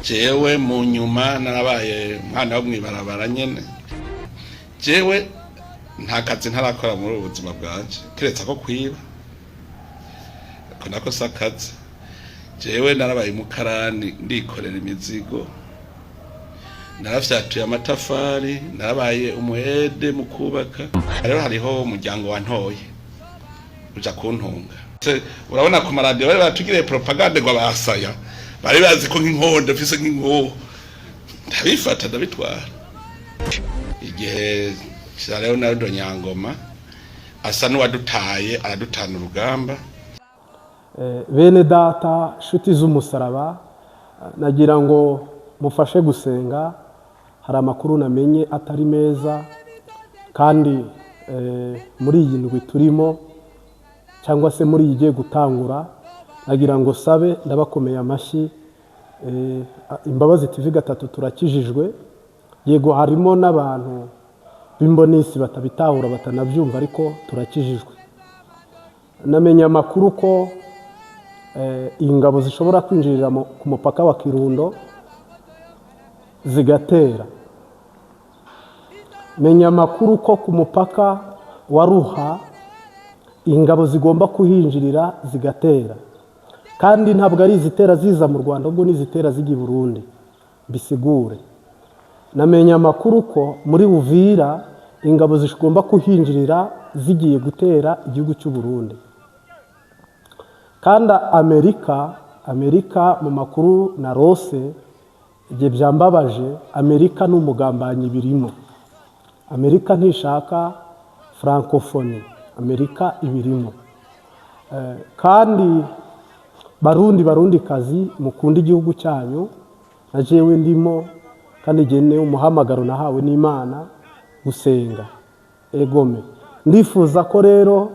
Jewe mu nyuma narabaye umwana wo mw'ibarabara nyene. Jewe nta kazi ntarakora muri ubu buzima bwanje, keretse ko kwiba, ko nako si akazi. Jewe narabaye umukarani, ndikorera imizigo, narafyatuye amatafari, narabaye umuhede mu kubaka. Rero hariho umuryango wantoye uja kuntunga. Urabona ku maradiyo bari batugiriye propagande ngo abasaya bari bazi ko nk'inkondo mfise, nk'inkoho, ndabifata ndabitwara. Igihe ca Leonardo Nyangoma asa n'uwadutaye, aradutana urugamba. Bene data, nshuti z'umusaraba, nagira ngo mufashe gusenga. Hari amakuru namenye atari meza, kandi muri iyi ndwi turimo cyangwa se muri iyi igiye gutangura, nagira ngo sabe ndabakomeye amashyi. Imbabazi TV gatatu turakijijwe. Yego, harimo n'abantu b'imbonisi batabitahura, batanabyumva, ariko turakijijwe. Namenye amakuru ko ingabo zishobora kwinjirira ku mupaka wa Kirundo zigatera. Menya amakuru ko ku mupaka wa Ruha ingabo zigomba kuhinjirira zigatera, kandi ntabwo ari izitera ziza mu Rwanda, ahubwo n'izitera zijya i Burundi. Bisigure, namenye amakuru ko muri Uvira ingabo zigomba kuhinjirira zigiye gutera igihugu cy'u Burundi. Kandi Amerika mu makuru na rose igihe byambabaje, Amerika ni umugambanyi birimo. Amerika ntishaka francophonie, Amerika ibirimo. Kandi Barundi, Barundi kazi, mukunda igihugu cyanyu, na jewe ndimo, kandi gene umuhamagaro nahawe n'Imana gusenga. Egome, ndifuza ko rero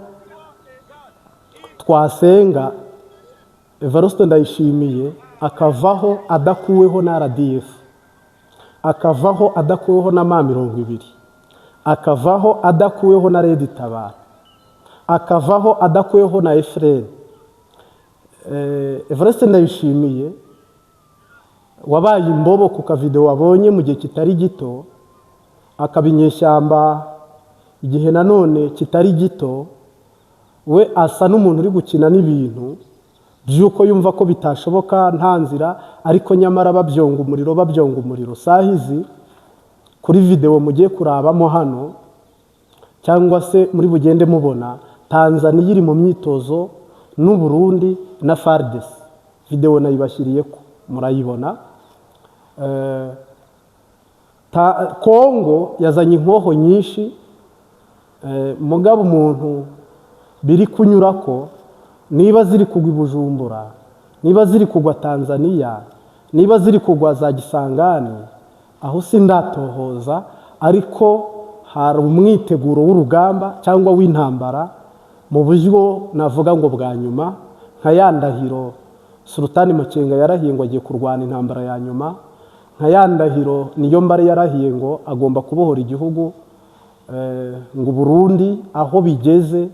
twasenga Evariste Ndayishimiye akavaho adakuweho na RDF, akavaho adakuweho na M20, akavaho adakuweho na RED Tabara, akavaho adakuweho na FRN. Evariste Ndayishimiye wabaye imbobo ku kavideo wabonye mu gihe kitari gito, akaba inyeshyamba igihe nanone kitari gito, we asa n'umuntu uri gukina n'ibintu by'uko yumva ko bitashoboka, nta nzira, ariko nyamara babyonga umuriro, babyonga umuriro. Sahizi kuri videwo mugiye kurabamo hano cyangwa se muri bugende mubona, Tanzaniya iri mu myitozo n'u Burundi na FARDC. Videwo nayibashyiriye ko murayibona. Kongo yazanye inkoho nyinshi. Mugabo umuntu biri kunyura ko niba ziri kugwa i Bujumbura, niba ziri kugwa Tanzaniya, niba ziri kugwa za Gisangani, aho sindatohoza, ariko hari umwiteguro w'urugamba cyangwa w'intambara mu buryo navuga ngo bwa nyuma, nka ya ndahiro Sultani Makenga yarahiye ngo agiye kurwana intambara ya nyuma, nka ya ndahiro Niyombare yarahiye ngo agomba kubohora igihugu, ngo Burundi aho bigeze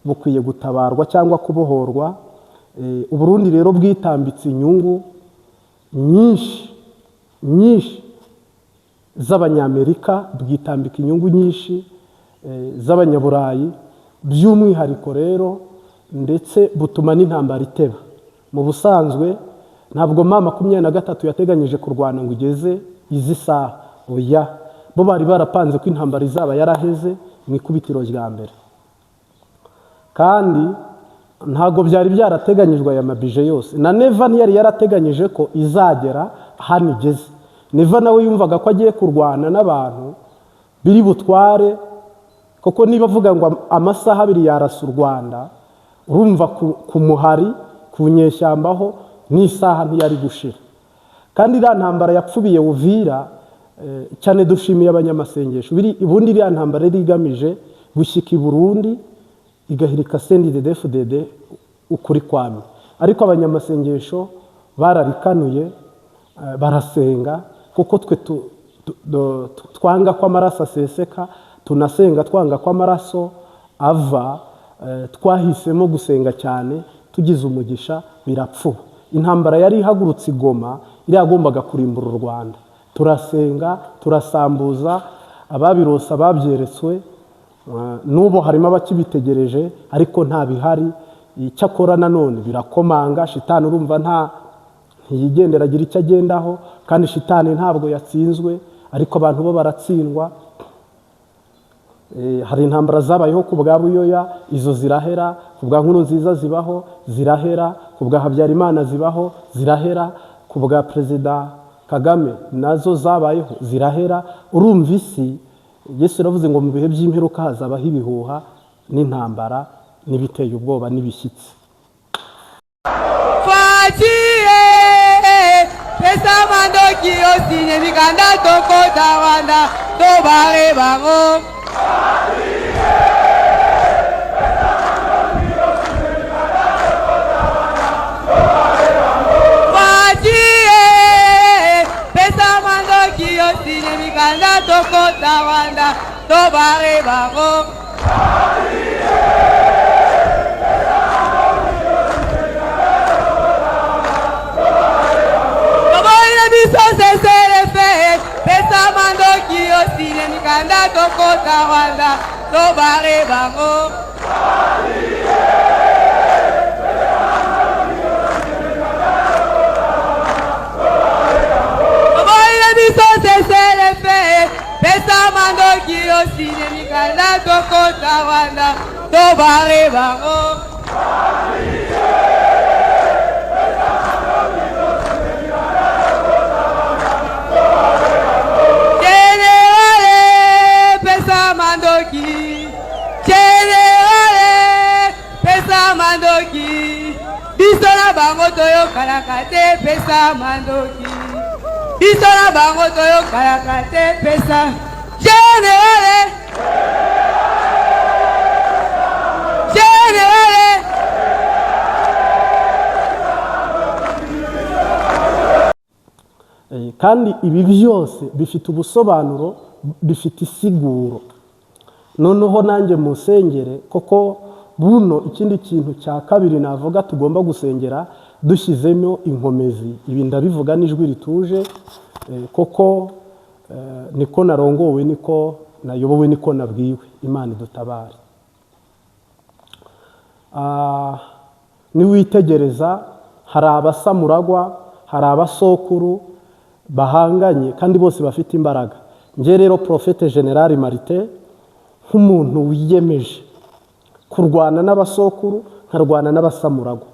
bukwiye gutabarwa cyangwa kubohorwa. Uburundi rero bwitambitse inyungu nyinshi nyinshi z'Abanyamerika, bwitambika inyungu nyinshi z'Abanyaburayi by'umwihariko rero, ndetse butuma n'intambara iteba. Mu busanzwe ntabwo M23 yateganyije kurwana ngo igeze izi saha, oya. Bo bari barapanze ko intambara izaba yaraheze mu ikubitiro rya mbere, kandi ntabwo byari byarateganyijwe aya mabije yose. Na Neva ntiyari yarateganyije ko izagera hano igeze. Neva nawe yumvaga ko agiye kurwana n'abantu biri butware, kuko niba avuga ngo amasaha 2 yarasa u Rwanda, urumva ku muhari, ku nyeshyamba ho n'isaha ntiyari gushira. Kandi iriya ntambara yapfubiye Uvira cyane, dushimiye abanyamasengesho. Ubundi iriya ntambara yari igamije gushyika i Burundi, igahirika CNDD-FDD ukuri kwami, ariko abanyamasengesho bararikanuye, barasenga, kuko twe twanga ko amaraso aseseka, tunasenga twanga ko amaraso ava. Twahisemo gusenga cyane, tugize umugisha birapfuba. Intambara yari ihagurutse i Goma, iriya yagombaga kurimbura u Rwanda. Turasenga, turasambuza, ababirose, ababyeretswe, n'ubu harimo abakibitegereje, ariko nta bihari. Icyakora nanone birakomanga. Shitani urumva nta ntiyigendera, agira icyo agendaho, kandi shitani ntabwo yatsinzwe, ariko abantu bo baratsindwa. Hari intambara zabayeho ku bwa Buyoya, izo zirahera, ku bwa Nkurunziza zibaho zirahera, ku bwa Habyarimana zibaho zirahera, ku bwa Perezida Kagame nazo zabayeho zirahera. Urumva isi, Yesu yaravuze ngo mu bihe by'imperuka hazabaho ibihuha n'intambara n'ibiteye ubwoba n'ibishyitsi. Fatshi, pesa mandoki, osinye mikanda, tokota Rwanda, tobare bango. Fatshi, pesa mandoki, osinye mikanda, tokota Rwanda, tobare bango. Toboyi biso cessez-le-feu, pesa mandoki, osinye mikanda, tokota Rwanda, tobare bango. Toboyi biso cessez-le-feu, pesa mandoki, osinye mikanda, tokota Rwanda, tobare bango. Générale, pesa mandoki. Générale, pesa mandoki. Biso na bango toyokanaka te, pesa mandoki. Biso na bango toyokanaka te, pesa. Générale, Générale. Kandi ibi byose bifite ubusobanuro, bifite isiguro. Noneho nanjye musengere, koko buno ikindi kintu cya kabiri navuga tugomba gusengera dushyizemo inkomezi. Ibi ndabivuga n'ijwi rituje, koko niko narongowe, niko nayobowe, niko nabwiwe. Imana idutabare. Niwitegereza hari abasamuragwa, hari abasokuru bahanganye, kandi bose bafite imbaraga. Njye rero Prophète Général Martin, nk'umuntu wiyemeje kurwana n'abasokuru, nkarwana n'abasamuragwa,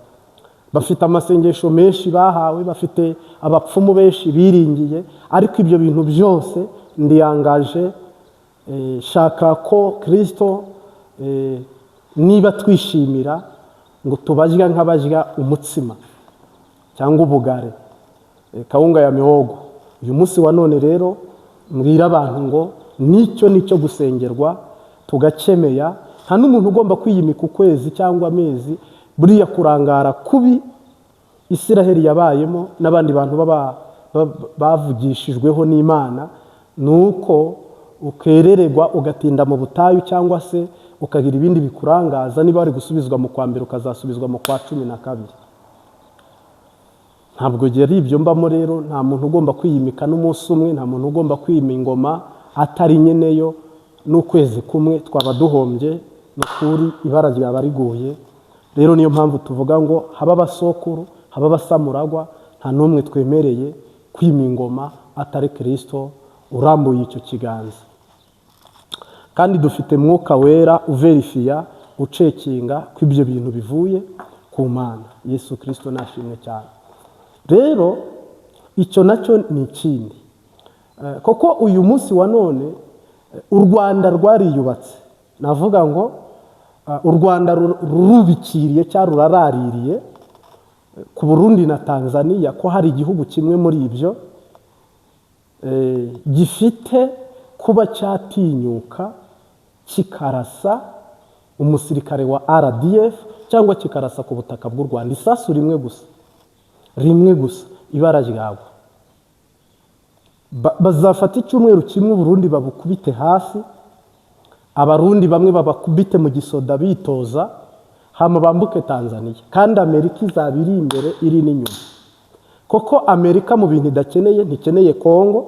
bafite amasengesho menshi bahawe, bafite abapfumu benshi biringiye, ariko ibyo bintu byose ndiyangaje, shaka ko Kristo niba twishimira ngo tubajya nk'abajya umutsima cyangwa ubugare, kawunga ya mihogo. Uyu munsi wa none rero mbwira abantu ngo nicyo nicyo gusengerwa tugakemeya. Nta n'umuntu ugomba kwiyimika ukwezi cyangwa amezi. Buriya kurangara kubi Isiraheli yabayemo n'abandi bantu bavugishijweho n'Imana ni uko ukerererwa, ugatinda mu butayu, cyangwa se ukagira ibindi bikurangaza. Niba wari gusubizwa mu kwa mbere, ukazasubizwa mu kwa 12. Ntabwo ari ibyo mbamo rero. Nta muntu ugomba kwiyimika n'umunsi umwe, nta muntu ugomba kwima ingoma atari nyeneyo n'ukwezi kumwe, twaba duhombye, ni ukuri ibara ryaba riguye. Rero niyo mpamvu tuvuga ngo haba abasokuru, haba abasamuragwa, nta n'umwe twemereye kwima ingoma atari Kristo urambuye icyo kiganza. Kandi dufite Mwuka Wera uverifiya, ucekinga ko ibyo bintu bivuye ku Mana. Yesu Kristo nashimwe cyane. Rero icyo nacyo ni ikindi. Koko uyu munsi wa none u Rwanda rwariyubatse, navuga ngo u Rwanda rurubikiriye cyangwa ruraraririye ku Burundi na Tanzania, ko hari igihugu kimwe muri ibyo gifite kuba cyatinyuka kikarasa umusirikare wa RDF cyangwa kikarasa ku butaka bw'u Rwanda isasu rimwe gusa, rimwe gusa, ibara ryagwa. Bazafata icyumweru kimwe Uburundi babukubite hasi, Abarundi bamwe babakubite mu gisoda bitoza, Hama bambuke Tanzania, kandi Amerika izaba iri imbere, iri n'inyuma, koko Amerika mu bintu idakeneye, ntikeneye Kongo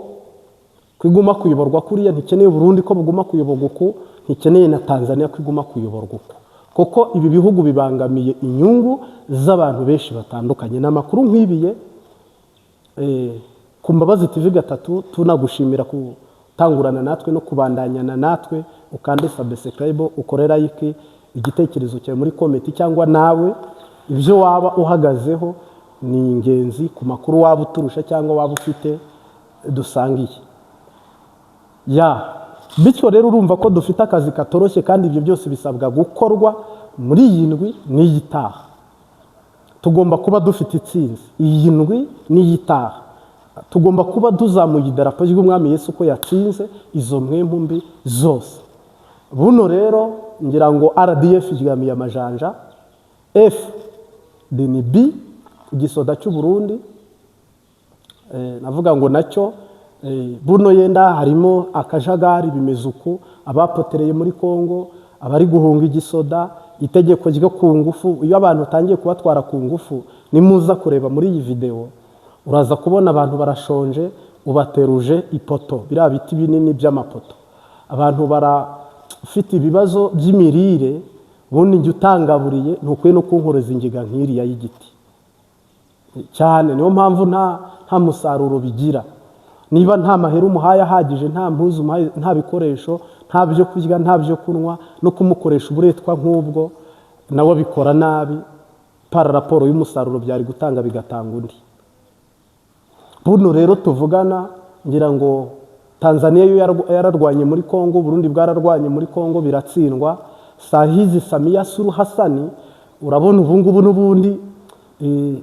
ko iguma kuyoborwa kuriya, ntikeneye Burundi ko buguma kuyoborwa uku, ntikeneye na Tanzania ko iguma kuyoborwa uku, kuko ibi bihugu bibangamiye inyungu z'abantu benshi batandukanye. Ni amakuru nkwibiye ku Mbabazi TV gatatu. Tunagushimira gutangurana natwe no kubandanyana natwe. Ukande subscribe, ukore like, igitekerezo cyawe muri comment, cyangwa nawe ibyo waba uhagazeho ni ingenzi ku makuru waba uturusha cyangwa waba ufite dusangiye. Ya, bityo rero urumva ko dufite akazi katoroshye, kandi ibyo byose bisabwa gukorwa muri iyi ndwi n'iyi itaha. Tugomba kuba dufite itsinzi iyi ndwi n'iyi itaha. Tugomba kuba tuzamuye idarapo ry'Umwami Yesu ko yatsinze izo mpwemu mbi zose. Buno rero ngira ngo RDF iryamiye amajanja, FDNB, igisoda cy'u Burundi, navuga ngo nacyo buno yenda harimo akajagari, bimeze uku: abapotereye muri Kongo, abari guhunga igisoda, itegeko ryo ku ngufu. Iyo abantu utangiye kubatwara ku ngufu, nimuza kureba muri iyi videwo uraza kubona abantu barashonje, ubateruje ipoto, biriya biti binini by'amapoto, abantu barafite ibibazo by'imirire. Ubundi njye utangaburiye ntukwiye no kunkoreza ingiga nk'iriya y'igiti cyane. Niyo mpamvu nta musaruro bigira. Niba nta mahera umuhaye ahagije, nta mpuzu umuhaye, nta bikoresho, nta byo kurya, nta byo kunywa, no kumukoresha uburetwa nk'ubwo, nawe abikora nabi par rapport y'umusaruro byari gutanga, bigatanga undi. Buno rero tuvugana, ngira ngo Tanzania yo yararwanye muri Kongo, Burundi bwararwanye muri Kongo biratsindwa. Sahizi Samia Suluhu Hassan, urabona ubu ngubu n'ubundi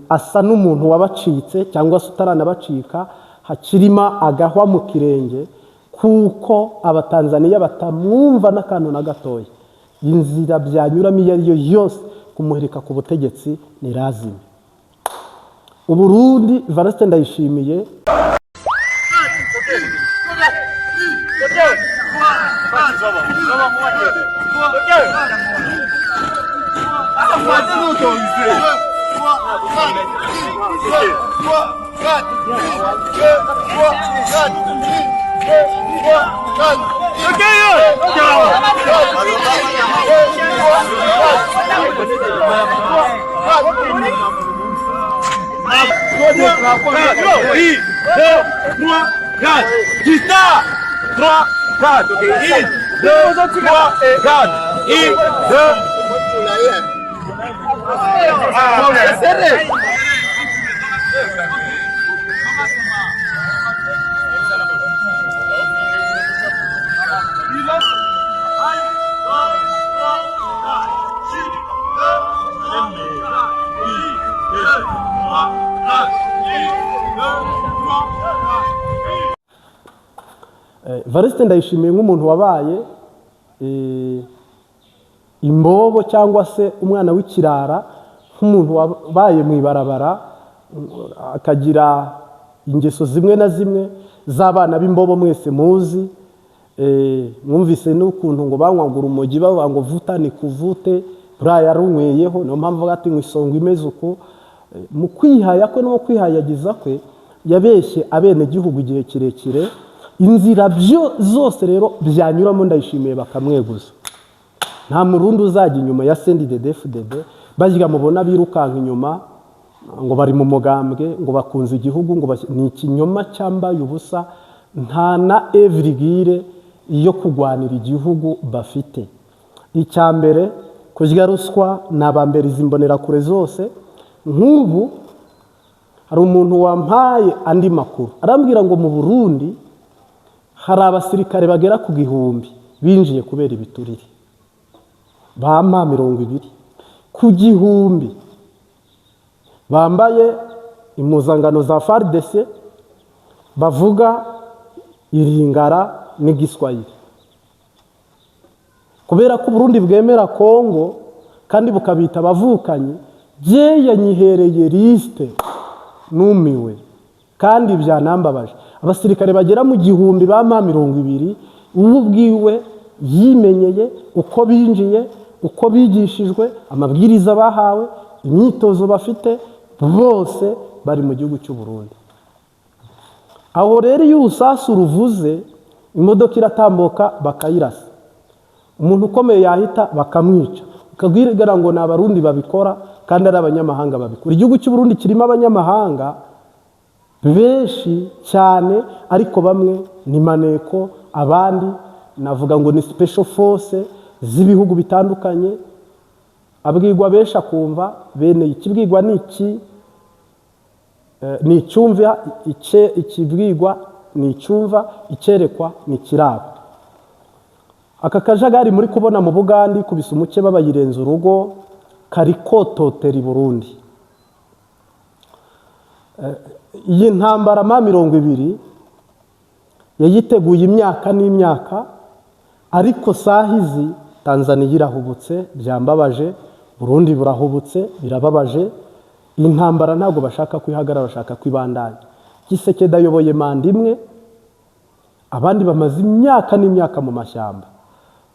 asa n'umuntu wabacitse cyangwa se utaranabacika, hakirimo agahwa mu kirenge, kuko Abatanzaniya batamwumva n'akantu na gatoya. Inzira byanyuramo iyo ari yo yose kumuhirika ku butegetsi ni lazima. Uburundi, Evariste Ndayishimiye. Evariste Ndayishimiye, nk'umuntu wabaye imbobo cyangwa se umwana w'ikirara, nk'umuntu wabaye mu ibarabara, akagira ingeso zimwe na zimwe z'abana b'imbobo mwese muzi, mwumvise n'ukuntu ngo banywaga urumogi, bavuga ngo vuta ni kuvute, buriya yarunyweyeho. Niyo mpamvu avuga ati ngo isonga imeze uku. Mu kwihaya kwe no mu kwihayagiza kwe yabeshye abenegihugu igihe kirekire. Inzira byo zose rero byanyuramo Ndayishimiye bakamweguza, nta Murundi uzajya inyuma ya CNDD-FDD. Bajya mubona birukanka inyuma ngo bari mu mugambwe, ngo bakunze igihugu, ngo ni ikinyoma cyambaye ubusa. Nta na virgule yo kurwanira igihugu bafite. Icya mbere, kurya ruswa ni abambere. Izi mbonerakure zose, nk'ubu hari umuntu wampaye andi makuru, arambwira ngo mu Burundi hari abasirikare bagera ku 1000 binjiye kubera ibiturire, bama 20 ku 1000, bambaye impuzangano za FARDC, bavuga iringara n'igiswahili, kubera ko Burundi bwemera Kongo kandi bukabita abavukanyi. Jye nyihereye liste, numiwe kandi byanambabaje. Abasirikare bagera mu 1000 ba ma 20, ubu ubwiwe yimenyeye uko binjiye. Uko bigishijwe, amabwiriza bahawe, imyitozo bafite, bose bari mu gihugu cy'u Burundi. Aho rero iyo urusasu ruvuze, imodoka iratambuka bakayirasa, umuntu ukomeye yahita bakamwica, ukabwira ngo ni Abarundi babikora kandi ari abanyamahanga babikora. Igihugu cy'u Burundi kirimo abanyamahanga benshi cyane, ariko bamwe ni maneko, abandi navuga ngo ni special force z'ibihugu bitandukanye. Abwirwa benshi akumva bene ikibwirwa ni iki, ni icyumva ikibwirwa ni icyumva, icyerekwa ni ikiraba. Aka kajagari muri kubona mu Bugandi kubisa umukeba bayirenza urugo, kari kototera i Burundi. Iyi ntambara M20 yayiteguye imyaka n'imyaka, ariko saha izi Tanzaniya irahubutse, byambabaje. Burundi burahubutse, birababaje. Iyi ntambara ntabwo bashaka kwihagarara, bashaka kwibandanya. Tshisekedi ayoboye manda imwe, abandi bamaze imyaka n'imyaka mu mashyamba.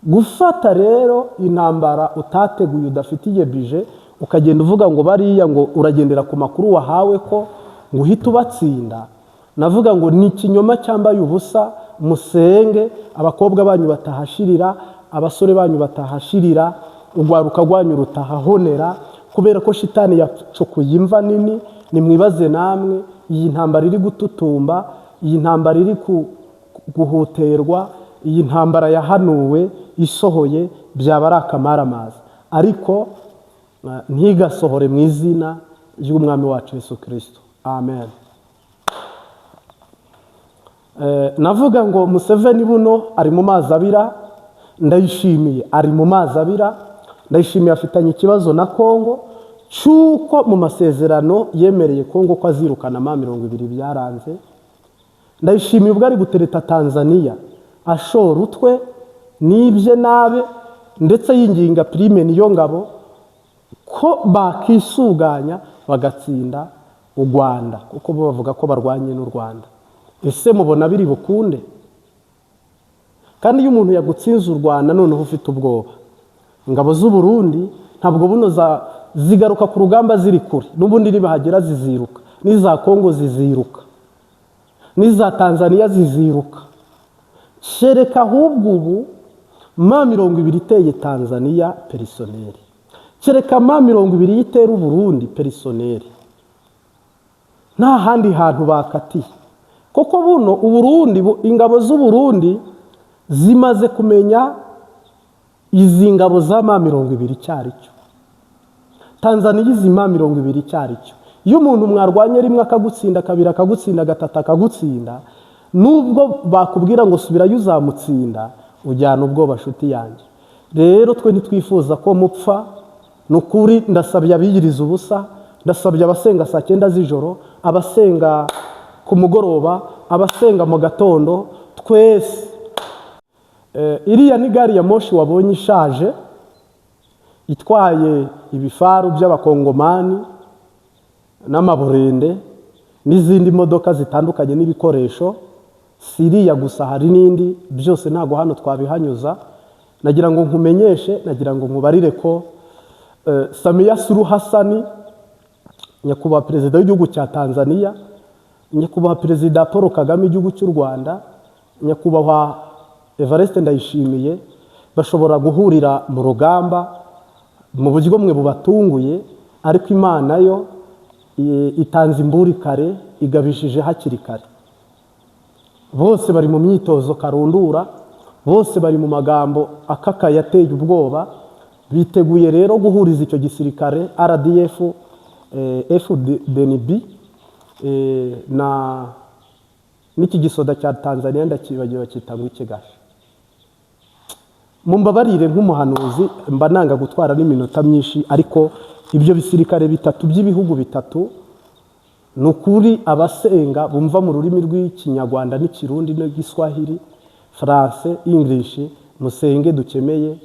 Gufata rero intambara utateguye, udafitiye budget, ukagenda uvuga ngo bariya, ngo uragendera ku makuru wahawe ko ngo uhite ubatsinda, navuga ngo ni ikinyoma cyambaye ubusa. Musenge abakobwa banyu batahashirira, abasore banyu batahashirira, urwaruka rwanyu rutahahonera, kubera ko shitani yacukuye imva nini. Nimwibaze namwe, iyi ntambara iri gututumba, iyi ntambara iri guhuterwa, iyi ntambara yahanuwe isohoye, byaba ari akamaramaza. Ariko ntigasohore mu izina ry'Umwami wacu Yesu Kirisito, amen. Navuga ngo Museveni buno ari mu mazi abira, Ndayishimiye ari mu mazi abira. Ndayishimiye afitanye ikibazo na Kongo cy'uko mu masezerano yemereye Kongo ko azirukana M20, byaranze. Ndayishimiye ubwo ari gutereta Tanzania, ashora utwe n'ibye nabe, ndetse yinginga Prime Niyongabo ko bakisuganya bagatsinda u Rwanda, kuko bo bavuga ko barwanye n'u Rwanda. Ese mubona biri bukunde? Kandi iyo umuntu yagutsinze u Rwanda, noneho ufite ubwoba. Ingabo z'u Burundi ntabwo buno zigaruka ku rugamba ziri kure, n'ubundi nibahagera ziziruka, n'iza Kongo ziziruka, n'iza Tanzania ziziruka. Kereka ahubwo ubu M20 iteye Tanzania personnel, kereka M20 itera Uburundi personnel, nta handi hantu bakatiye. Kuko buno Uburundi, ingabo z'Uburundi zimaze kumenya izi ngabo za M20 icyo ari cyo, Tanzaniya izi M20 icyo ari cyo. Iyo umuntu mwarwanye rimwe akagutsinda, kabiri akagutsinda, gatatu akagutsinda, nubwo bakubwira ngo subirayo uzamutsinda, ujyana ubwoba. Nshuti yanjye, rero twe ntitwifuza ko mupfa. Ni ukuri, ndasabye abiyiriza ubusa, ndasabye abasenga saa 9 z'ijoro, abasenga ku mugoroba, abasenga mu gatondo, twese. Iriya ni gari ya moshi wabonye ishaje itwaye ibifaru by'Abakongomani n'amaburende n'izindi modoka zitandukanye n'ibikoresho. Si iriya gusa, hari n'indi. Byose ntabwo hano twabihanyuza. Nagira ngo nkumenyeshe, nagira ngo nkubarire ko Samia Suluhu Hassan, nyakubahwa perezida w'igihugu cya Tanzania, nyakubahwa perezida Paul Kagame igihugu cy'u Rwanda, nyakubahwa Evariste Ndayishimiye, bashobora guhurira mu rugamba mu buryo mwe bubatunguye. Ariko Imana yo itanze imburi kare, igabishije hakiri kare. Bose bari mu myitozo karundura, bose bari mu magambo akakaye ateye ubwoba. Biteguye rero guhuriza icyo gisirikare RDF, FDNB, na n'iki gisoda cya Tanzania, ndakibagiwe, bakita ngo ikigasha. Mumbabarire, nk'umuhanuzi mba nanga gutwara n'iminota myinshi, ariko ibyo bisirikare bitatu by'ibihugu bitatu, ni ukuri abasenga bumva mu rurimi rw'Ikinyarwanda n'Ikirundi n'Igiswahili, Français, English, musenge dukemeye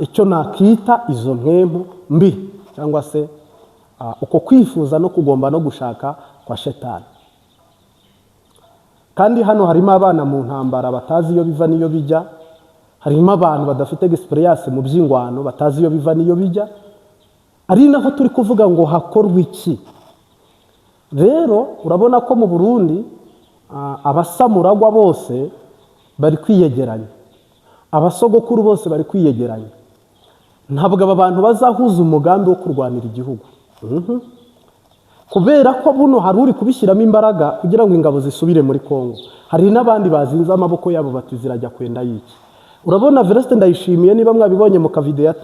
icyo nakita izo mpwemu mbi, cyangwa se uko kwifuza no kugomba no gushaka kwa shetani. Kandi hano harimo abana mu ntambara batazi iyo biva n'iyo bijya. Harimo abantu badafite experience mu by'ingwano, batazi iyo biva n'iyo bijya. Ari naho turi kuvuga ngo hakorwe iki. Rero urabona ko mu Burundi abasamuragwa bose bari kwiyegeranya, abasogokuru bose bari kwiyegeranya. Ntabwo aba bantu bazahuza umugambi wo kurwanira igihugu. Kubera ko buno hari uri kubishyiramo imbaraga kugira ngo ingabo zisubire muri Kongo, hari n'abandi bazinze amaboko yabo bati zirajya kwenda y'iki. Urabona Vedaste Ndayishimiye, niba mwabibonye mu kavideo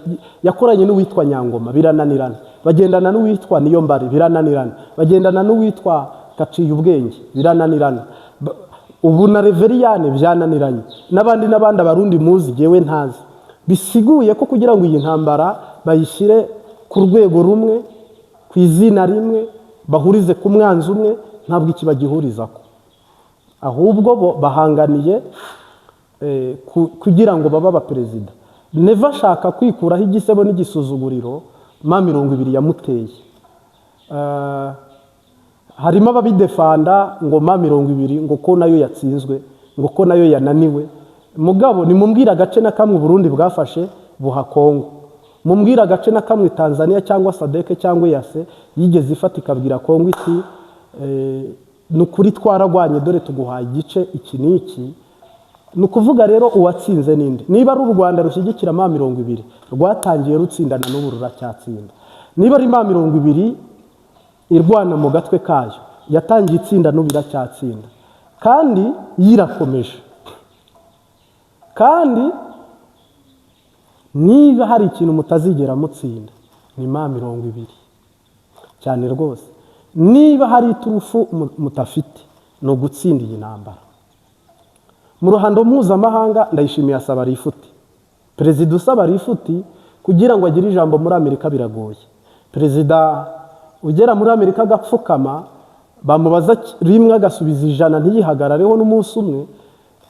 yakoranye n'uwitwa Nyangoma, birananirana. Bagendana n'uwitwa Niyombare, birananirana. Bagendana n'uwitwa Gaciye Ubwenge, birananirana. Ubu na Reveriyane byananiranye, n'abandi n'abandi Abarundi muzi jyewe ntazi. Bisiguye ko kugira ngo iyi ntambara bayishyire ku rwego rumwe, ku izina rimwe, bahurize ku mwanzi umwe, ntabwo iki bagihurizako. Ahubwo bo bahanganiye kugira ngo babe abaperezida. Neva ashaka kwikuraho igisebo n'igisuzuguriro M20 yamuteye. Harimo ababidefanda ngo M20 ngo ko nayo yatsinzwe, ngo ko nayo yananiwe. Mugabo nimumbwire agace na kamwe Burundi bwafashe buha Kongo. Mumbwire agace na kamwe Tanzania cyangwa SADC cyangwa EAC yigeze ifata ikabwira Kongo iti ni ukuri twaragwanye, dore tuguhaye igice iki n'iki. Ni ukuvuga rero uwatsinze ninde? Niba ari u Rwanda rushyigikira M20, rwatangiye rutsindana, n'ubu ruracyatsinda. Niba ari M20 irwana mu gatwe kayo, yatangiye itsinda, n'ubu iracyatsinda kandi yirakomeje. Kandi niba hari ikintu mutazigera mutsinda ni M20 cyane rwose. Niba hari iturufu mutafite ni ugutsinda iyi ntambara. Mu ruhando mpuzamahanga, Ndayishimiye asaba rifuti. Perezida usaba rifuti kugira ngo agire ijambo muri Amerika biragoye. Perezida ugera muri Amerika agapfukama, bamubaza rimwe agasubiza 100, ntiyihagarareho n'umunsi umwe,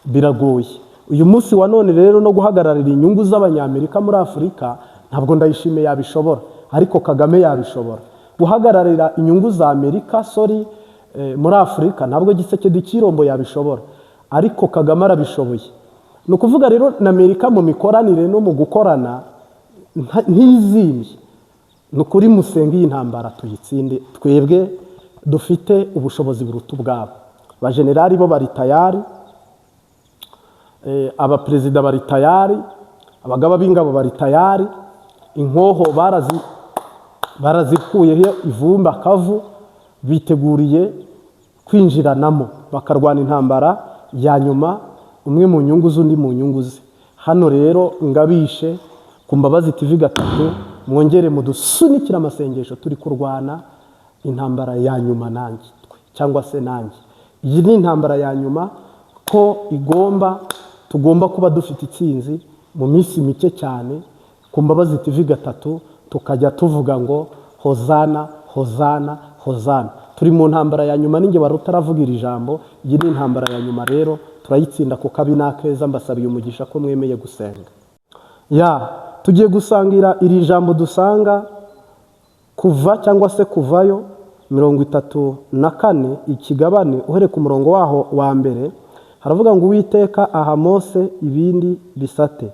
biragoye. Uyu munsi wa none rero no guhagararira inyungu z'Abanyamerika muri Afurika ntabwo Ndayishimiye yabishobora, ariko Kagame yabishobora. Guhagararira inyungu za Amerika, sorry, muri Afurika ntabwo Tshisekedi Tshilombo yabishobora, ariko Kagame arabishoboye. Ni ukuvuga rero na Amerika mu mikoranire no mu gukorana ntizimbye. Ni ukuri musenge iyi ntambara tuyitsinde. Twebwe dufite ubushobozi buruta ubwabo. Abajenerali bo bari tayari, abaperezida bari tayari, abagaba b'ingabo bari tayari, inkoho barazikuyeho ivumbi akavu, biteguriye kwinjiranamo bakarwana intambara ya nyuma, umwe mu nyungu z'undi mu nyungu ze. Hano rero ngabishe ku Mbabazi TV gatatu, mwongere mudusunikire amasengesho. Turi kurwana intambara ya nyuma nanjye twe cyangwa se nanjye. Iyi ni intambara ya nyuma ko igomba, tugomba kuba dufite itsinzi mu minsi mike cyane. Ku Mbabazi TV gatatu tukajya tuvuga ngo hozana, hozana, hozana. Turi mu ntambara ya nyuma. Ninjye wari utaravuga iri jambo. Iyi ni intambara ya nyuma rero, turayitsinda ku kabi n'akeza. Mbasabiye umugisha ko mwemeye gusenga. Ya tugiye gusangira iri jambo dusanga Kuva cyangwa se Kuvayo 34 ikigabane, uhereye ku murongo waho wa mbere. Haravuga ngo: "Uwiteka aha Mose ibindi bisate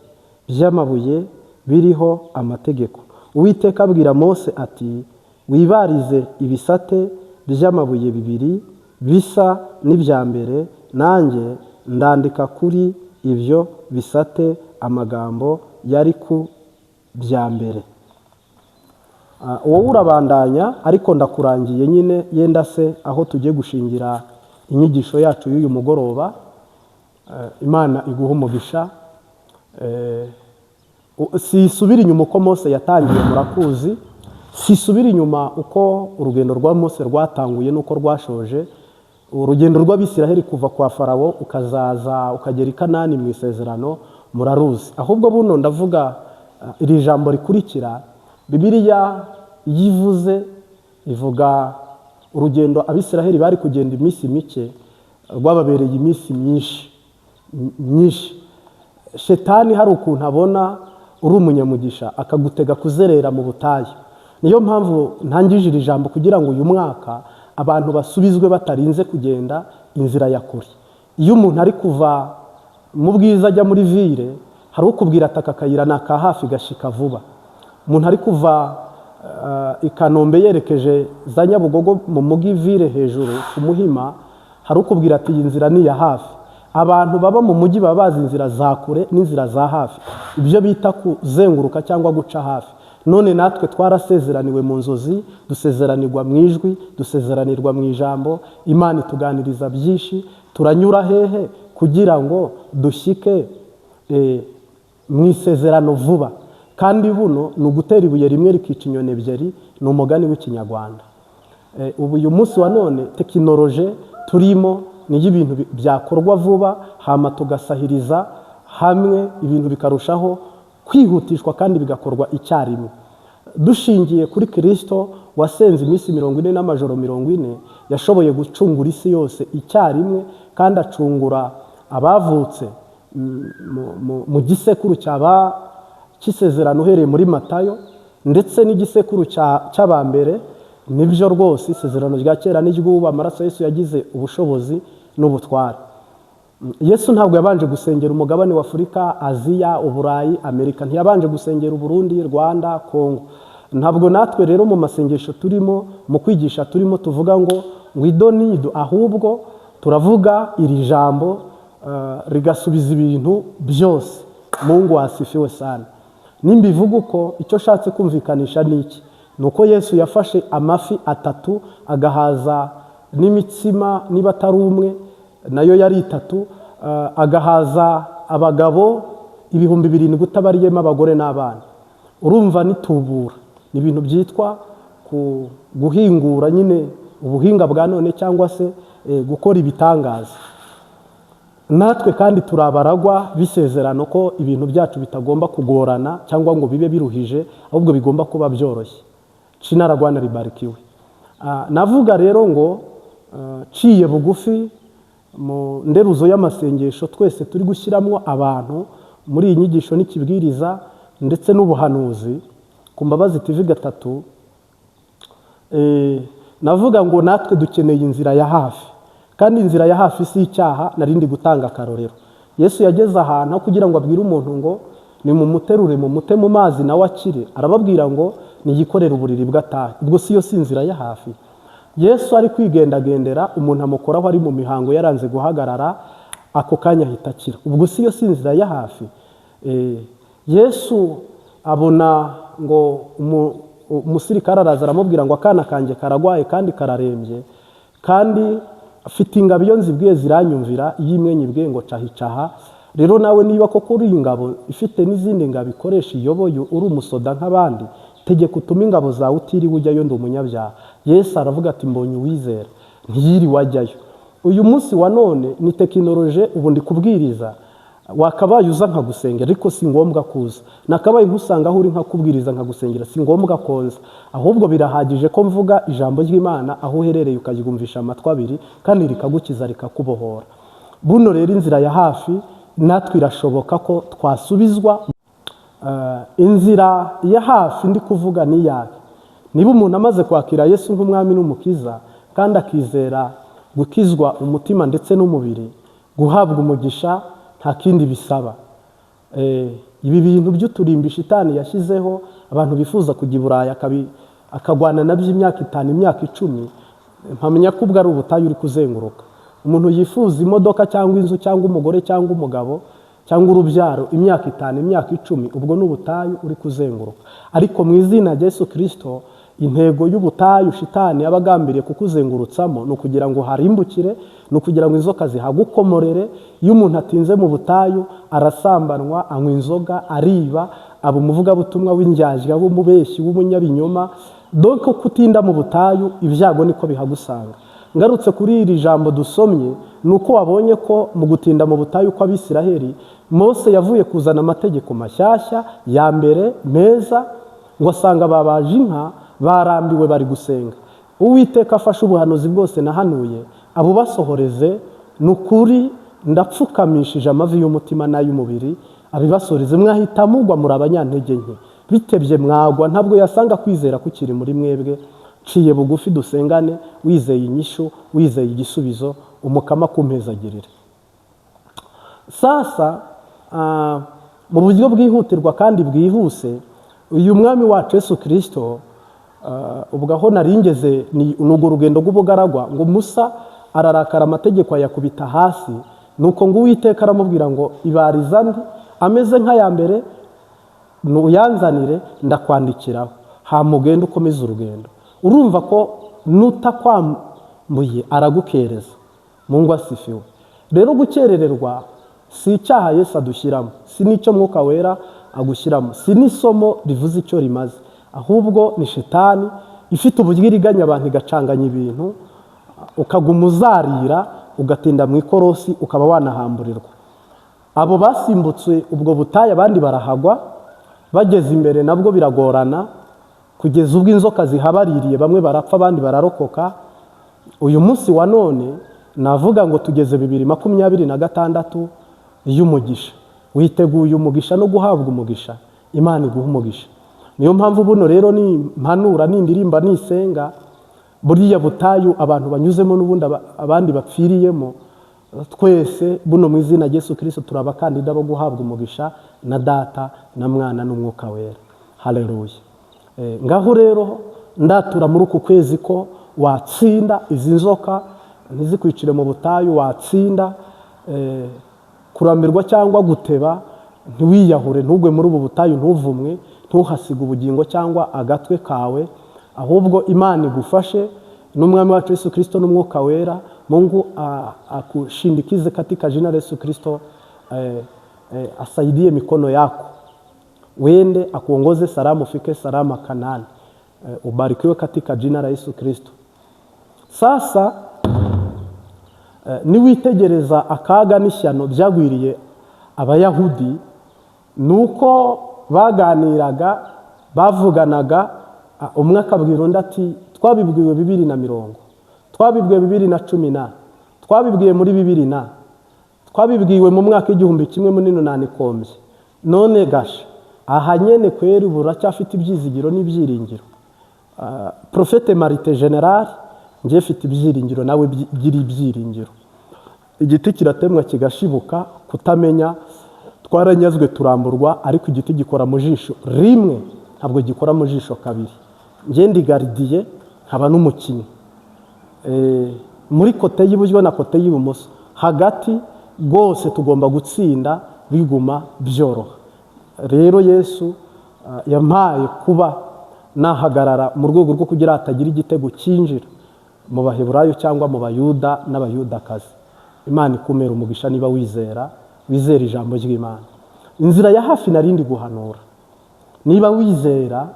by'amabuye biriho amategeko. Uwiteka abwira Mose ati: 'Wibarize ibisate by'amabuye bibiri bisa n'ibya mbere, nanjye ndandika kuri ibyo bisate amagambo yari ku bya mbere.'" Wowe urabandanya, ariko ndakurangiye nyine yenda se aho tugiye gushingira inyigisho yacu y'uyu mugoroba. Imana iguha umugisha. Si isubira inyuma uko Mose yatangiye, murakuzi. Si isubira inyuma uko urugendo rwa Mose rwatanguye n'uko rwashoje. Urugendo rw'Abisiraheli kuva kwa Farawo ukazaza ukagera i Kanani mu isezerano muraruzi. Ahubwo buno ndavuga iri jambo rikurikira. Bibiliya iyo ivuze, ivuga urugendo Abisiraheli bari kugenda iminsi mike rwababereye iminsi myinshi myinshi. Shetani hari ukuntu abona uri umunyamugisha akagutega kuzerera mu butayu. Niyo mpamvu ntangije iri jambo, kugira ngo uyu mwaka abantu basubizwe batarinze kugenda inzira ya kure. Iyo umuntu ari kuva mu bwiza ajya muri ville, Hari ukubwira ati aka kayira ni aka hafi gashika vuba. Umuntu ari kuva i Kanombe yerekeje za Nyabugogo mu mugi vire hejuru ku Muhima, hari ukubwira ati iyi nzira ni iya hafi. Abantu baba mu mujyi baba bazi inzira za kure n'inzira za hafi, ibyo bita kuzenguruka cyangwa guca hafi. None natwe twarasezeraniwe mu nzozi, dusezeranirwa mu ijwi, dusezeranirwa mu ijambo. Imana ituganiriza byinshi. Turanyura hehe kugira ngo dushyike mu isezerano vuba? Kandi buno ni ugutera ibuye rimwe rikica inyoni ebyiri, ni umugani w'Ikinyarwanda. Ubu uyu munsi wa none tekinoloje turimo niyo ibintu byakorwa vuba, hama tugasahiriza hamwe, ibintu bikarushaho kwihutishwa kandi bigakorwa icyarimwe. Dushingiye kuri Kirisito wasenze iminsi 40 n'amajoro 40, yashoboye gucungura isi yose icyarimwe, kandi acungura abavutse mu gisekuru cyaba cy'isezerano uhereye muri Matayo, ndetse n'igisekuru cy'abambere. Nibyo rwose, isezerano rya kera n'iry'ubu, amaraso Yesu yagize ubushobozi n'ubutware. Yesu ntabwo yabanje gusengera umugabane wa Afurika, Aziya, Uburayi, Amerika. Ntiyabanje gusengera Uburundi, Rwanda, Kongo. Ntabwo natwe rero mu masengesho turimo, mu kwigisha turimo, tuvuga ngo ido nido, ahubwo turavuga iri jambo rigasubiza ibintu byose. Mungu asifiwe sana. Nimbivuga uko, icyo nshatse kumvikanisha ni iki? Ni uko Yesu yafashe amafi atatu agahaza n'imitsima, niba atari umwe nayo yari itatu, agahaza abagabo 7000 utabariyemo abagore n'abana. Urumva nitubura ni ibintu byitwa guhingura nyine, ubuhinga bwa none, cyangwa se gukora ibitangaza. Natwe kandi turabaragwa b'isezerano ko ibintu byacu bitagomba kugorana cyangwa ngo bibe biruhije, ahubwo bigomba kuba byoroshye. Jina la Bwana libarikiwe. Navuga rero ngo ciye bugufi mu nderuzo y'amasengesho twese turi gushyiramo abantu muri iyi nyigisho n'ikibwiriza ndetse n'ubuhanuzi ku Mbabazi TV 3, navuga ngo natwe dukeneye inzira ya hafi. Kandi inzira ya hafi si icyaha. Narindi gutanga akarorero: Yesu yageze ahantu aho kugira ngo abwire umuntu ngo nimumuterure mumute mu mazi nawe akire, arababwira ngo niyikorere uburiri bw'atahe. Ubwo si yo si inzira ya hafi? Yesu ari kwigendagendera, umuntu amukoraho ari mu mihango yaranze guhagarara, ako kanya ahita akira. Ubwo si yo si inzira ya hafi? Yesu abona ngo umusirikare araza aramubwira ngo akana kanjye karagwaye kandi kararembye, kandi afite ingabo, iyo nzibwiye ziranyumvira, iyo imwe nyibwiye ngo caha icaha. Rero nawe niba koko uri ingabo ifite n'izindi ngabo ikoresha iyoboye, uri umusoda nk'abandi, tegeka utume ingabo zawe utiriwe ujyayo, ndi umunyabyaha. Yesu aravuga ati mbonye uwizera. Ntiyiriwe ajyayo. Uyu munsi wa none ni tekinoloje. Ubu ndi kubwiriza, wakabaye uza nkagusengera, ariko si ngombwa kuza. Nakabaye nkusanga aho uri nkakubwiriza, nkagusengera. Si ngombwa konza, ahubwo birahagije ko mvuga ijambo ry'Imana aho uherereye, ukaryumvisha amatwi abiri, kandi rikagukiza, rikakubohora. Buno rero inzira ya hafi natwe irashoboka ko twasubizwa. Inzira ya hafi ndi kuvuga ni iyahe? Niba umuntu amaze kwakira Yesu nk'umwami n'umukiza, kandi akizera gukizwa umutima ndetse n'umubiri, guhabwa umugisha nta kindi bisaba. Ibi bintu by'uturimbi shitani yashyizeho, abantu bifuza kujya i Burayi akagwana nabyo imyaka 5, imyaka 10, mpamenya ko ubwo ari ubutayu uri kuzenguruka. Umuntu yifuza imodoka cyangwa inzu cyangwa umugore cyangwa umugabo cyangwa urubyaro imyaka 5, imyaka 10, ubwo ni ubutayu uri kuzenguruka. Ariko mu izina rya Yesu Kirisito, intego y'ubutayu shitani aba agambiriye kukuzengurutsamo ni ukugira ngo harimbukire, ni ukugira ngo inzoka zihagukomorere. Iyo umuntu atinze mu butayu arasambanwa, anywa inzoga, ariba, aba umuvugabutumwa w'indyarya, w'umubeshyi, w'umunyabinyoma. Donc kutinda mu butayu, ibyago niko bihagusanga. Ngarutse kuri iri jambo dusomye, ni uko wabonye ko mu gutinda mu butayu kw'Abisiraheli, Mose yavuye kuzana amategeko mashyashya ya mbere meza, ngo asanga babaje inka, barambiwe, bari gusenga. Uwiteka afashe ubuhanuzi bwose nahanuye abubasohoreze. Ni ukuri ndapfukamishije amavi y'umutima n'ay'umubiri, abibasoreze. Mwahita mugwa, muri abanyantege nke, bitebye mwagwa, ntabwo yasanga kwizera kukiri muri mwebwe. Ciye bugufi dusengane, wizeye inyishu, wizeye igisubizo. Umukama kumpezagirire. Sasa Mu buryo bwihutirwa kandi bwihuse, uyu mwami wacu Yesu Kirisito, ubwo aho naringeze ni urwo rugendo rw'ubugaragwa, ngo Musa ararakara amategeko ayakubita hasi, nuko ngo Uwiteka aramubwira ngo ibariza andi ameze nk'aya mbere nuyanzanire ndakwandikiraho, hamugenda ukomeze urugendo. Urumva ko nutakwambuye aragukereza. Mungu asifiwe. Rero gukerererwa si icyaha Yesu adushyiramo, si n'icyo Mwuka Wera agushyiramo, si n'isomo rivuze icyo rimaze, ahubwo ni shetani ifite uburyo iriganya abantu igacanganya ibintu, ukaguma uzarira, ugatinda mu ikorosi, ukaba wanahamburirwa. Abo basimbutse ubwo butayu, abandi barahagwa, bageze imbere nabwo biragorana, kugeza ubwo inzoka zihabaririye, bamwe barapfa abandi bararokoka. Uyu munsi wa none navuga ngo tugeze 2026 y'umugisha. Witeguye umugisha no guhabwa umugisha, Imana iguha umugisha. Niyo mpamvu buno rero ni mpanura, nindirimba, nisenga, buriya butayu abantu banyuzemo n'ubundi abandi bapfiriyemo, twese buno mu izina rya Yesu Kristo turi abakandida bo guhabwa umugisha na Data na Mwana n'Umwuka Wera. Haleluya. Ngaho rero ndatura muri uku kwezi ko watsinda izi nzoka ntizikwicire mu butayu, watsinda kurambirwa cyangwa guteba, ntiwiyahure, ntugwe muri ubu butayu, ntuvumwe, ntuhasige ubugingo cyangwa agatwe kawe, ahubwo Imana igufashe n'umwami wacu Yesu Kristo n'Umwuka Wera. Mungu akushindikize katika jina la Yesu Kristo, asaidie mikono yako, uende akuongoze salama, ufike salama Kanaani. Ubarikiwe katika jina la Yesu Kristo. Sasa niwitegereza akaga n'ishyano byagwiriye Abayahudi, nuko baganiraga, bavuganaga, umwe akabwira undi ati twabibwiwe 2020, twabibwiwe 2010, twabibwiwe muri bibiri na, twabibwiwe mu mwaka 1800 kombye, none gasha aha nyene kweri buracyafite ibyizigiro n'ibyiringiro. Prophète Marite General, njye mfite ibyiringiro, nawe gira ibyiringiro. Igiti kiratemwa kigashibuka, kutamenya twaranyazwe turamburwa, ariko igiti gikora mu jisho rimwe, ntabwo gikora mu jisho kabiri. Njye ndi gardien nkaba n'umukinnyi, muri côté y'iburyo na côté y'ibumoso, hagati rwose tugomba gutsinda, biguma byoroha. Rero Yesu yampaye kuba nahagarara mu rwego rwo kugira hatagira igitego cyinjira mu Baheburayo cyangwa mu Bayuda n'Abayudakazi. Imana ikumera umugisha niba wizera, wizera ijambo ry'Imana. Inzira ya hafi narindi guhanura, niba wizera,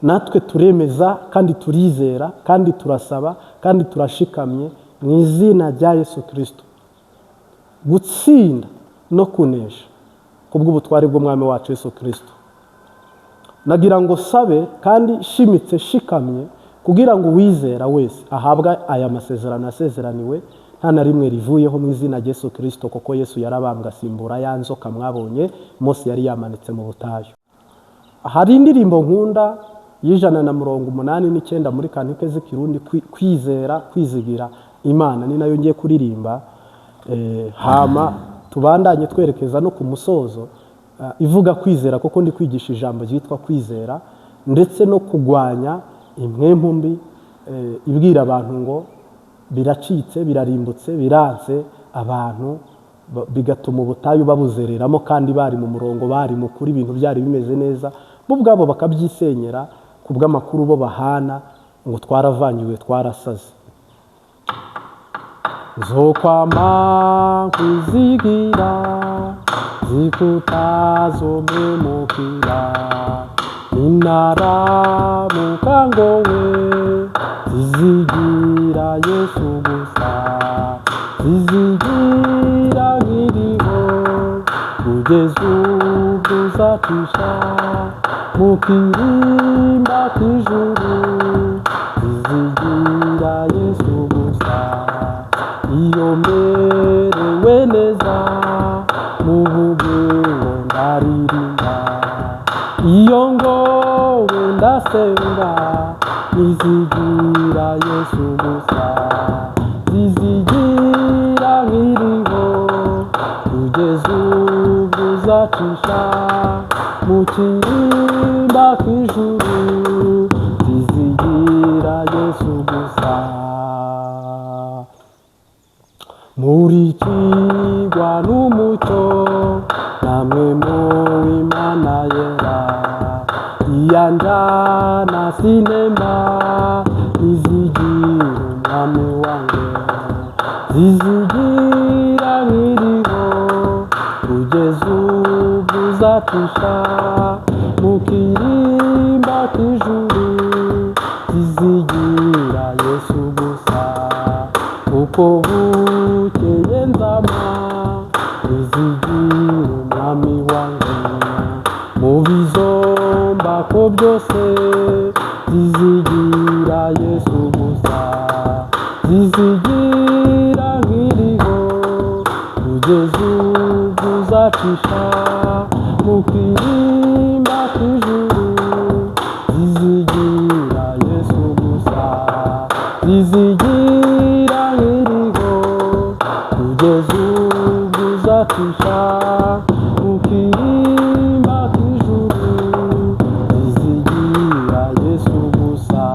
natwe turemeza kandi turizera kandi turasaba kandi turashikamye mu izina rya Yesu Kirisito gutsinda no kunesha kubw'ubutwari bw'umwami wacu Yesu Kirisito. Nagira ngo sabe kandi shimitse shikamye kugira ngo uwizera wese ahabwe aya masezerano yasezeraniwe, nta na rimwe rivuyeho mu izina rya Yesu Kirisito, kuko Yesu yarabambwe asimbura ya nzoka mwabonye Mose yari yamanitse mu butayu. Hari indirimbo nkunda y'189 muri cantiques z'Ikirundi, kwizera kwizigira Imana, ni nayo ngiye kuririmba, hama tubandanye twerekeza no ku musozo, ivuga kwizera, kuko ndi kwigisha ijambo ryitwa kwizera ndetse no kugwanya impwemu mbi, ibwira abantu ngo biracitse, birarimbutse, biranze, abantu bigatuma ubutayu babuzereramo kandi bari mu murongo, bari mu kuri, ibintu byari bimeze neza, bo ubwabo bakabyisenyera ku bw'amakuru bo bahana ngo twaravangiwe, twarasaze. Nzokwama nkwizigira, zikutazompemukira, ninaramuka ngowe zizigira Yesu gusa, zizigira nkiriho kugeza ubwo uzacisha mu kirimba cy'ijuru, zizigira Yesu gusa. Iyo merewe neza mu bugingo ndaririmba, iyo ngowe ndasenga, nizigira Yesu gusa, zizigira nkiriho kugeza ubwo uzacisha. Mu kirimba kw'ijuru zizigira Yesu gusa. Murikirwa n'umucyo namwe mu Imana yera, iyanjana sinema izigira umwami wanjye, zizigira nkiriho kugeza ubwo uzacisha mu kirimba cy'ijuru, zizigira Yesu gusa. Uko bukeye nzama izigira umwami wanjye, mu bizomba ko byose zizigira Yesu gusa, zizigira nkiriho kugeza ubwo uzacisha mu kirimba cy'ijuru, zizigira Yesu gusa, zizigira nkiriho kugeza ubwo uzacisha mu kirimba cy'ijuru, zizigira Yesu gusa.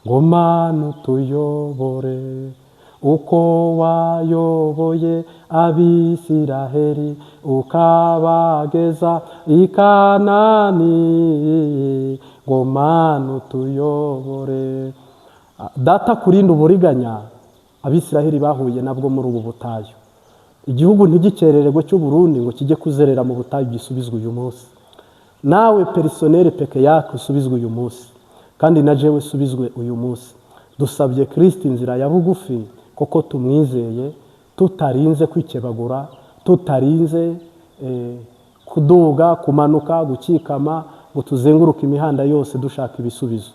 Ngo Mana utuyobore uko wayoboye Abisiraheli ukabageza i Kanani, ngo Mana utuyobore. Data kurinda uburiganya Abisiraheli bahuye nabwo muri ubu butayu, igihugu ntigikerererwe cy'u Burundi ngo kijye kuzerera mu butayu, gisubizwe uyu munsi. Nawe personnel peke yako usubizwe uyu munsi, kandi na jewe usubizwe uyu munsi. Dusabye Kristo inzira ya bugufi, koko tumwizeye, tutarinze kwikebagura, tutarinze kuduga, kumanuka, gukikama ngo tuzenguruke imihanda yose dushaka ibisubizo.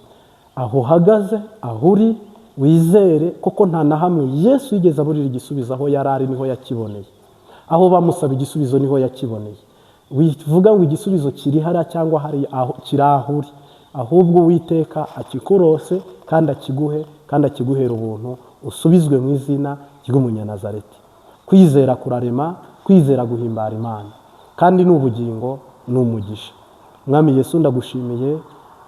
Aho uhagaze, aho uri, wizere koko nta na hamwe Yesu yigeze aburira igisubizo. Aho yari ari niho yakiboneye, aho bamusaba igisubizo niho yakiboneye. Wivuga ngo igisubizo kiri hariya cyangwa hari aho, kiri aho uri, ahubwo Uwiteka akikurose kandi akiguhe, kandi akiguhera ubuntu, usubizwe mu izina ry'Umunyanazareti. Kwizera kurarema, kwizera guhimbara Imana, kandi ni ubugingo, ni umugisha. Mwami Yesu, ndagushimiye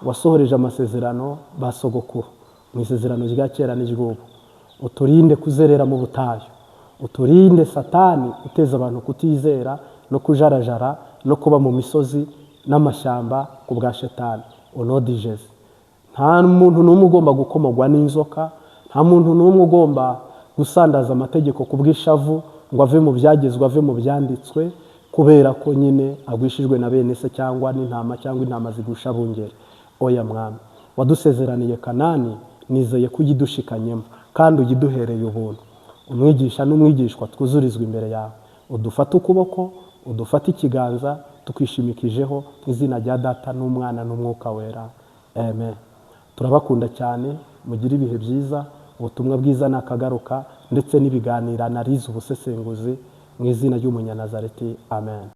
wasohoreje amasezerano ba sogokuru mu isezerano rya kera n'iry'ubu. Uturinde kuzerera mu butayu, uturinde Satani uteza abantu kutizera no kujarajara no kuba mu misozi n'amashyamba ku bwa Shetani. Au nom de Jésus, nta muntu n'umwe ugomba gukomogwa n'inzoka, nta muntu n'umwe ugomba gusandaza amategeko ku bw'ishavu ngo ave mu byagezwe, ave mu byanditswe, kubera ko nyine agwishijwe na bene se cyangwa n'intama cyangwa intama zigusha bungeri. Oya Mwami, wadusezeraniye Kanani, nizeye ko uyidushikanyemo kandi uyiduhereye ubuntu. Umwigisha n'umwigishwa twuzurizwa imbere yawe, udufate ukuboko, udufate ikiganza, tukwishimikijeho mu izina rya Data n'Umwana n'Umwuka Wera, amen. Turabakunda cyane, mugire ibihe byiza. Ubutumwa bwiza nakagaruka, ndetse n'ibiganiro, analyse, ubusesenguzi, mu izina ry'Umunyanazareti, amen.